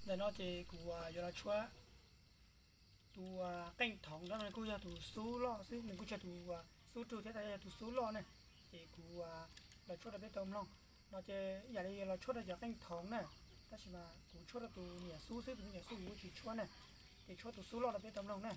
Ntawm no ces kuv yuav los tshuab tus qeej thoov no, nws kuj yog tus xub loj xwb, nws kuj tsis yog tus xub rug thiab, tab yog tus xub loj ne. Ces kuv los tshuab rau peb tau mloog. No ces yam li los tshuab rau cov qeej thoov na, tab sis mas kuv tshuab rau tus me nyuam xub xwb, tus me nyuam xub kuv tsis tshuab na. Ces tshuab tus xub loj rau peb tau mloog na.